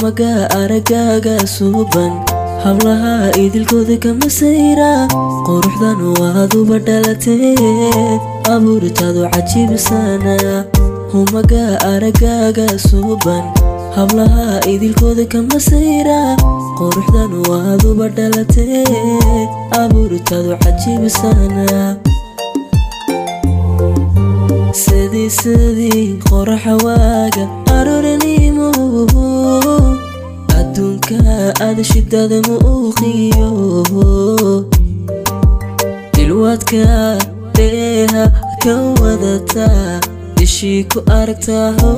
Humaga aragaaga suuban, hablaha idilkooda kama sayra. Quruxdan waaduba dhalatee, abuurtaadu cajiibsana. Humaga aragaaga suuban, hablaha idilkooda kama sayra. Quruxdan waaduba dhalatee, abuurtaadu cajiibsana. Sidii sidii qoraxa waaga aroornimo, adduunka aad shidada muuqiyo, ilwaadka dheeha ka wadataa, ishii ku aragtaho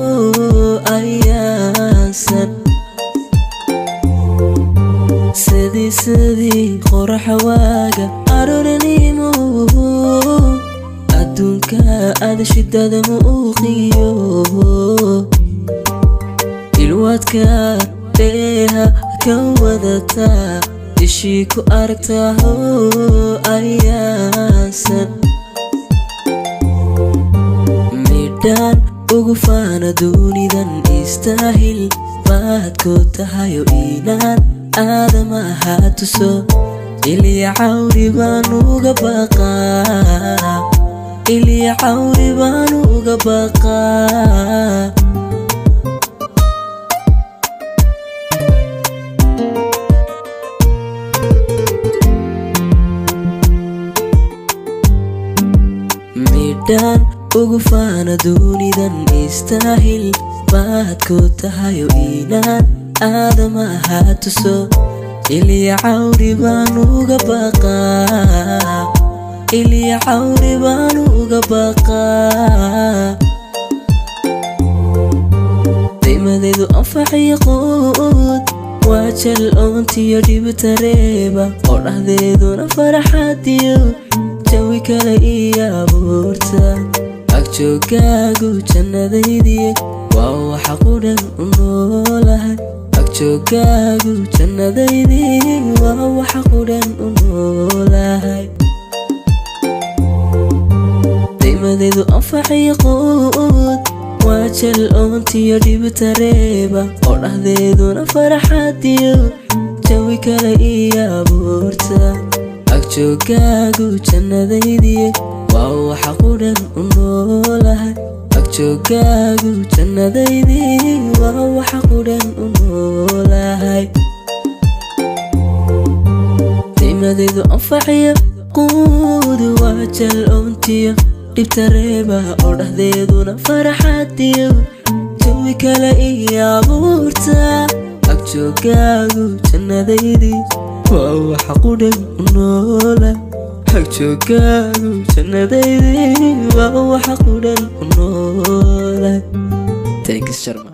ayaansan. Sidii sidii qoraxa waaga aroornimo, adduunka aad shidada muuqiyo, ilwaadka dheeha ka wadataa, ishii ku aragtaho ayaansan. Midhaan ugu faana dunidan istaahil baad ku tahayo, inaan aadama ahaa tuso, ilya cawri baan uga baqaa, ilya cawri baan uga baqaa. Midhaan ugu faana dunidan istaahil baad ku tahayo, inaan aadama ahaa tuso, ilya cawri baan uga baqaa, ilya cawri baan uga baqaa. Daymadeedu anfaciyo quud waa jal oontiyo dhibta reeba, oo dhahdeeduna farxadiyo jawi kale iyo abuurta. Agjoogaagu jannadaydii waa waxa qudhan u noolahay, agjoogaagu jannadaydii waa waxa qudhan u noolahay. Daymadeedu anfaciyo quud waa jal oontiyo dhibta reeba, oo dhahdeeduna farxadiyo jawi kale iyo abuurta. Agjoogaagu jannadaydii waa waxa qudhan u noolahay, agjoogaagu jannadaydii waa waxa qudhan u noolahay. Daymadeedu anfaciyo quud waa jal oontiyo dhibta reeba, oo dhahdeeduna farxadiyo jawi kale iyo abuurta. Agjoogaagu jannadaydii waa waxa qudhan u noola, agjoogaagu jannadaydii waa waxa qudhan u noola. Thanks, Sharma.